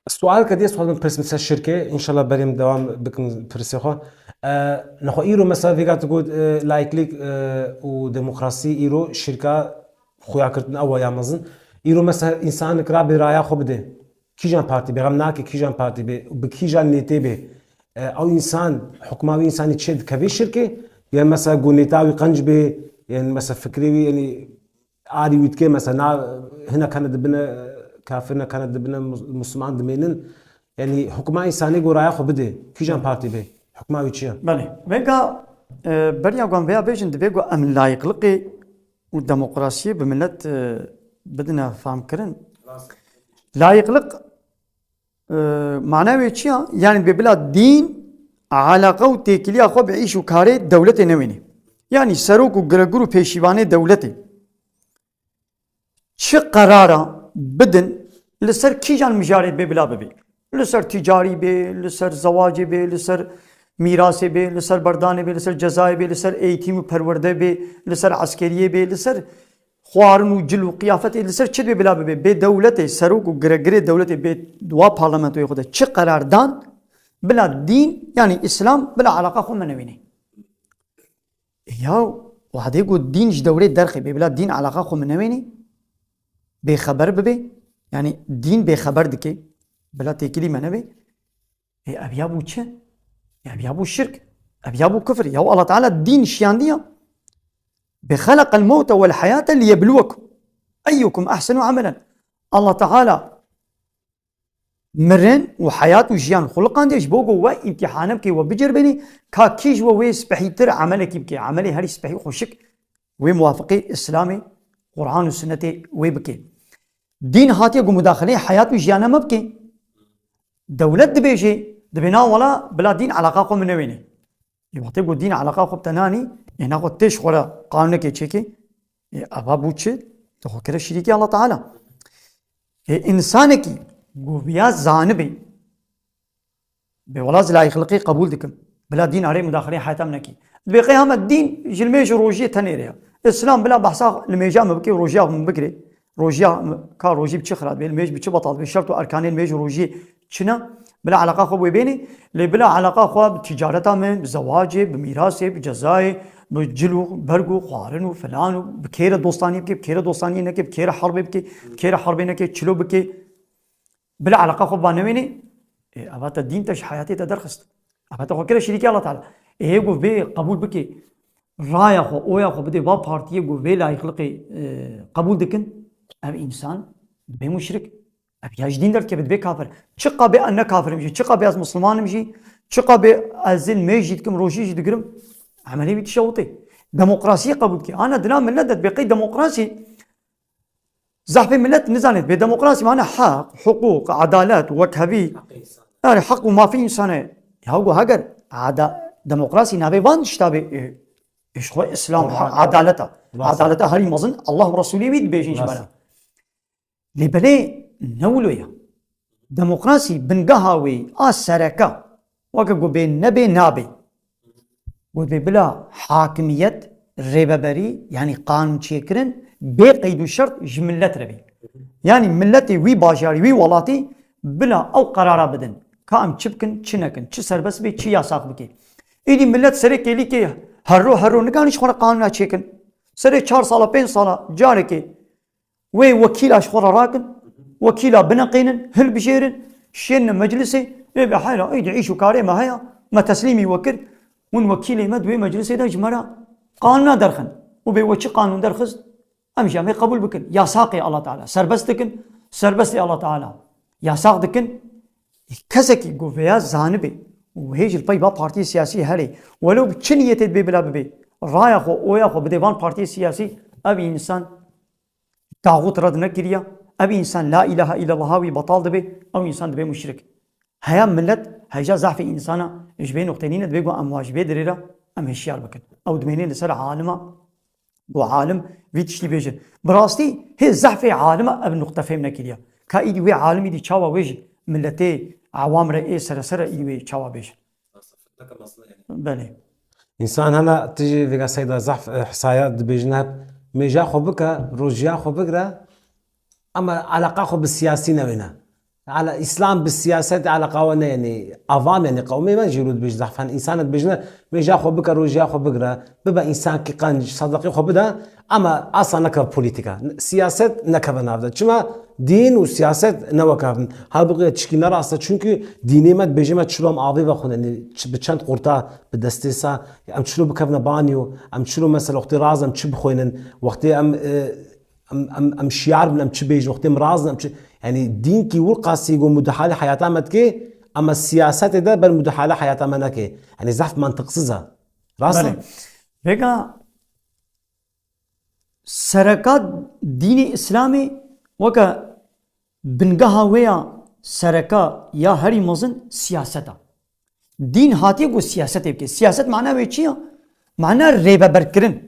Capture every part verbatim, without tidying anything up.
Sualke dî ez xwazim pirs min ser şirkê, înşallah berê min dewam bikim pirsê xwe. E, nexwe îro mesela vêga tu got, e, laiklik, e, û demokrasî îro şirka xuya girtin ew ya mezin. Îro mesela însanek rabê raya xwe bide. Kîjan partî bê, xem nake kîjan partî bê, bi kîjan nêtê bê. E, ew însan, hukma wî însanî çê dikevê şirkê? Yan mesela ku nêta wî qenc bê, yan mesela fikrê wî, yanî arî wî dike, mesela na, hinek hene dibine kafir, hinek hene dibine mus-, musliman dimênin. Yanî hukma însanê ku raya xwe bide, kîjan partî bê, hukma wî çi ye? Belê. Vêga, e, beriya ku em vêya bêjin, divê ku em layiqliqê û demokrasiyê bi milet, e, bidine famkirin. Layiqliq, e, mana wê çi ya? Yanî divê bila dîn, alaqa û têkiliya xwe bi îş û karê dewletê newênê. Yanî serok û giregur û pêşîvanê dewletê çi qerara bidin, li ser kîjan mijarê bê bila bibê? Li ser ticarî bê, li ser zewacê bê, li ser mîrasê bê, li ser berdanê bê, li ser cezayê bê, li ser eğitim û perwerde bê, li ser eskeriyê bê, li ser xwarin û cil û qiyafetê, li ser çi dibê bila bibê? Bê dewletê, serok û giregirê dewletê bê dua parlamentoyê xwe de çi qerar dan, bila dîn, yanî Îslam, bila alaqa xwe me newênê. Ya, wadê ku dîn ji dewrê derxê bê, bila dîn alaqa xwe min newênê, bêxeber bibê, yanî dîn bêxeber dike, bila têkilî me nebe. Ê, ev ya bû çi? Ev ya bû şirk, ev ya bû kufr. Ya Allah Teala dîn şiyandiya. Bi xeleqel mewte wel heyate liyebluwekum eyyukum ehsenu amelen. Allah Teala mirin û heyat û jiyan xuliqandiye ji bo ku we îmtîhane bike, we biceribênî ka kî ji we wê spehîtir emelekî bike, emelê herî spehî xweşik wê muwafiqê Îslamê, Quran û Sunnetê wê bike. Dîn hatiye ku mudaxileyê heyat û jiyana me bike. Dewlet dibêje, dibê na wela bila dîn alaqa xwe min newêne. Ê, wextê ku dîn alaqa xwe bi te nanî, ê, naxwe têş xwe re qanûnekê çêkê, ê, eva bû çi? Tu xwe kire şirîkî Allah Teala. Ê, însanekî ku viya zanibê, bê wela ez layîqliqê qebûl dikim. Bila dîn arê mudaxileyê heyata min nekî. Dibê qey heme dîn ji limêj û rojiyê tenê re ya. Îslam bila behsa limêja min bike, rojiya min bigire. Rojiya min, ka rojî bi çi xirat bê, limêj bi çi betal bê, şert û erkanê limêj û rojiyê çi ne? Bila alaqa xwe bi wê bênê, lê bila alaqa xwe bi ticareta min, bi zewacê, bi mîrasê, bi cezayê, bi cil û berg û xwarin û filan û bi kê re dostaniyê bike, bi kê re dostaniyê neke, bi kê re herbê bike, bi kê re herbê neke, çilo bike. Bila alaqa xwe ba newênê, ê, eva te dîn te ji heyatê te derxist. Eva te xwe kire şirîkê Allah Teala. Ê, hê ku vê qebûl bike, raya xwe, oya xwe bide va partiyê ku vê layîqliqê, e, qebûl dikin, ev însan dibe muşrik. Ev ya ji dîn derdikeve, dibe kafir. Çiqa bê ez ne kafir im jî, çiqa bê ez misliman im jî, çiqa bê ez zin mêj jî dikim, rojî jî digirim, emelê wî tişewitê. Demokrasiyê qebûl dike. Ana dina millet de dibê qey demokrasî, zehfê millet nizanê, bê demokrasî mane heq, hiqûq, edalet, wekhevî, yani heq û mafî însan e. Ya ku heger ada-, demokrasî navê van tişta bê, e, e, ji xwe Îslam, Quran, heq, edaleta. Rast. Edaleta herî mezin Allah û Resûlê wî dibêjin ji me re. Rast. Lê belê ne wilo ye. Demokrasî bingeha wê a sereke, weke ku bê nebê nabê. Ku bê bila hakimiyet, rêveberî, yanî qanûnçêkirin bê qeyd û şert ji millet re bê. Yanî milletê wî bajarî, wî welatî bila ew qerara bidin. Ka em çi bikin, çi nekin, çi serbest bê, çi yasax bike. Îdî millet serê kêlîkê herro herro nikanî ji xwe re qanûna çêkin. Serê çar sala, pênc sala carekê wê wekîla ji xwe re rakin, wekîla bineqînin, hilbijêrin, şênin meclisê, ê be heyra, ey de îş û karê me heye, me teslîmî we kir, hûn wekîlê me di wê meclisê de ji me re qanûna derxin. Û bê we çi qanûn derxist, em jî em ê qebûl bikin. Yasaqê Allah Teala. Serbest dikin, serbestê Allah Teala. Yasax dikin, kesekî ku vêya zanibê û hê ji li pey va partiyê siyasî herê, welew bi çi niyetê dibê bila bibê, raya xwe, oya xwe bidê van partiyê siyasî, ev însan taxût red nekiriye, ev însan la îlahe îllellah'a wî betal dibe, ew însan dibe muşrik. Heya millet, heja zehfê însana ji vê noqtê nîne, dibe ku em wa ji vê dirê re em hişyar bikin. Ew dimênê li ser alima, ku alim vî tiştî bêjin. Bi rastî hê zehfê alima ev noqte fêm nekiriye. Ka îdî wê alim îdî çawa wê ji milletê awam re ê seresere îdî wê çawa bêjin? Belê. Însan hela tijî vêga seyda zehf, e, hisaya dibêjin hep mêja xwe bike, rojiya xwe bigire, ama alaqa xwe bi siyasî newêne. Ala, Îslam bi siyaset eleqa we ne, yanî avam, yanî qewmê me jî dibêjin, zehf hene însan dibêjin, vêja xwe bike, rojiya xwe bigire, bibe însankî qenc, sedeqê xwe bide, ama asa nekeve polîtîka. Siyaset nekeve nav de. Çima dîn û siyaset ne wek hev in? Halbuki tişkî ne rast e, çunkî dînê me dibêje me çilo em avê vexwin, yanî çi, bi çend qurta, bi destê sa, em çilo bikevine banyo, em çilo mesela wextê raz em çi bixwînin, wextê em, e, em, em, em şiyar bin, em çi bêjin, wextê em raz in, em çi, yanî dînkî wir qasî ku mudahalê heyata me dike, ama siyasetê de ber mudahalê heyata me neke. Yanî zehf mantiqsiz e. Rast e? Belê. Vêga sereka dînê Îslamê weke bingeha wê ya sereka ya herî mezin siyaset e. Dîn hatiye ku siyasetê bike. Siyaset mana wê çi ya? Mana rêveberkirin.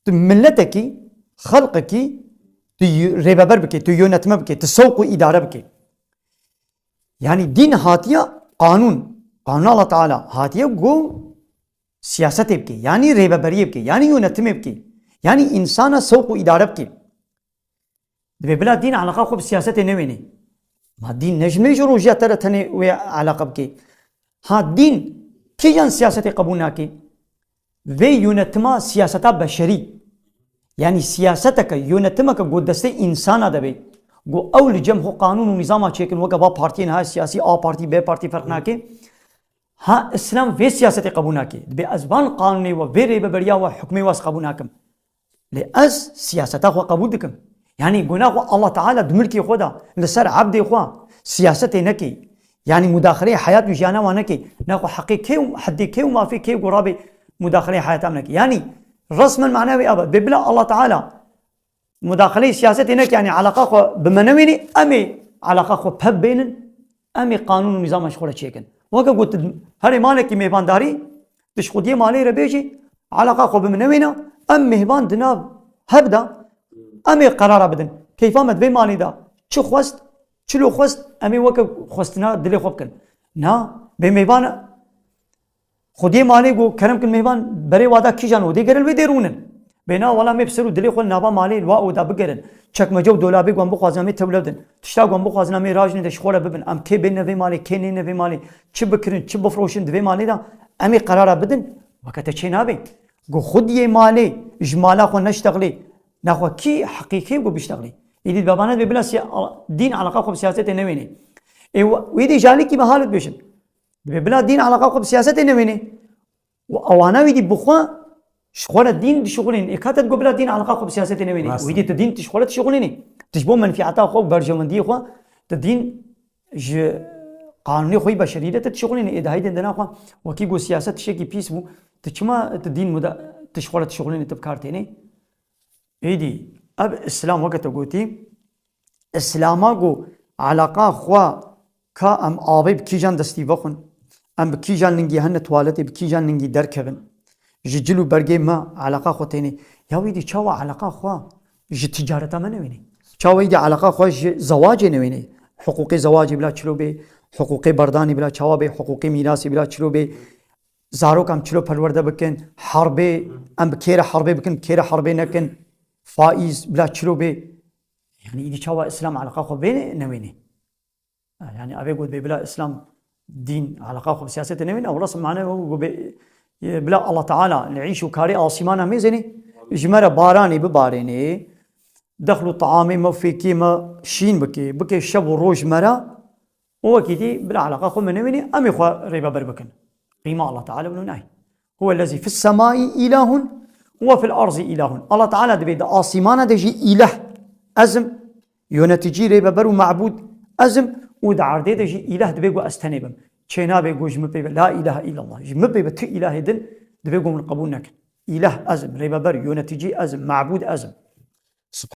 Tu miletekî, xelqekî tu y-, rêveber bike, tu yönetme bike, tu sewq û îdare bike. Yanî dîn hatiye qanûn. Qanûn Allah Teala hatiye ku siyasetê bike, yanî rêveberiyê bike, yanî yönetimê bike, yanî însana sewq û îdare bike. Dibê bila dîn eleqa xwe bi siyasetê newênê. Ma dîn ne ji me ji rojiya te re tenê wê eleqa bike. Ha dîn kîjan siyasetê qebûl nake? Vê yönetima siyaseta beşerî. Yanî siyaseteke, yönetimeke ku destê însana de be. Ku ew li cem xwe qanûn û nîzama çêkin, weke va partiyên ha siyasî, A partî, B partî ferq nake. Ha, Îslam vê siyasetê qebûl nake. Dibê ez van qanûnê we, vê rêveberiya we, hukmê we ez qebûl nakim. Lê ez siyaseta xwe qebûl dikim. Yanî guna xwe Allah Teala di milkê xwe de, li ser ebdê xwe siyasetê neke. Yanî mudaxileyê heyat û jiyana wan neke. Naxwe heqê kê û heddê kê û mafê kê ku rabê mudaxileyê heyata min neke. Yanî resmen mana wê ev e. Dibê bila Allah Teala mudaxileyê siyasetê neke, yanî eleqa xwe bi me newênê, em ê eleqa xwe peb bênin, em ê qanûn û nîzama ji xwe re çêkin. Weke got, herê malekî mêvandarî, tu ji xwediyê malê re bêjî, eleqa xwe bi min newêne, em mêvan di nav hev de, em ê qerara bidin. Keyfa me di vê malê de çi xwest, çilo xwest, em ê weke xwestina dilê xwe bikin. Na, bê mêvan Xwediyê malê got, kerem kin mêvan berê wada kîjan odê gerin wê dê rûnin. Bê na wela mê bi ser û dilê xwe li nava malê li wa oda bigerin. Çekmece û dolabê wan bixwazin em ê tewle bidin. Tişta wan bixwazin em ê rajin de ji xwe re bibin. Em kê bêne vê malê, kê nêne vê malê, çi bikirin, çi bifroşin di vê malê de em ê qerara bidin. Weke te çê nabe. Got xwediyê malê ji mala xwe neştexlê. Naxwe kî heqî kê got biştexlê. Êdî di bavana dibê bila siya-, dîn eleqa xwe bi siyasetê newênê. Ê we-, wê dê jalîkî me halit bêjin. Dibê bila dîn eleqa xwe bi siyasetê newênê. Û ewana wî dî bi xwe ji xwe re dîn dişixulînin. Ê ka te digot bila dîn eleqa xwe bi siyasetê newênê. Rast e. Wî dî tu dîn tu ji xwe re dişixulînî. Tu ji bo menfîeta xwe û berjewendiyê xwe tu dîn ji qanûnê xwe yî beşerî de tu dişixulînî. Ê dahî dindina xwe wekî got siyaset tiştekî pîs bû. Tu çima tu dîn muda-, tu ji xwe re dişixulînî, tu bi kar tênê? Êdî, ev Îslam weke te gotî, Îslama got, eleqa xwe ka em avê bi kîjan destî vexwin, em bi kîjan lingî hene tuwaletê, bi kîjan lingî derkevin. Ji cil û bergê me eleqa xwe tênê. Ya wî dî çawa eleqa xwe ji ticareta me newênê? Çawa wî dî eleqa xwe ji zewacê newênê? Hiqûqê zewacê bila çilo bê, hiqûqê berdanê bila çawa bê, hiqûqê mîrasê bila çilo bê, zarok em çilo perwerde bikin, herbê, em bi kê re herbê bikin, bi kê re herbê nekin, faîz bila çilo bê. Yanî îdî çawa Îslam eleqa xwe bê newênê? Ha, yanî avê got bê bila Îslam dîn eleqa xwe bi siyasetê newênê, ew resm mane ew got bê, e, bila Allah Teala li îş û karê asîmana mêzênê, ji me re baranê bibarênê, dexl û teamê me û fêkê me şîn bike, bike şev û roj me re, û wekî dî bila eleqa xwe me newênê, em ê xwe rêveber bikin. Qîma Allah Teala wilo nayê. Huwe lezî fis semai îlahun we fil arzî îlahun. Allah Teala dibê di asîmana de jî îleh ez im, yöneticî, rêveber û mebûd ez im û di erdê de jî îleh dibê ku ez tenê bim. Çênabê ku ji min pê ve la îlahe îllallah. Ji min pê ve tu îlahê din dibê ku min qebûl nekin. Îleh ez im, rêveber, yöneticî ez im, mebûd ez im.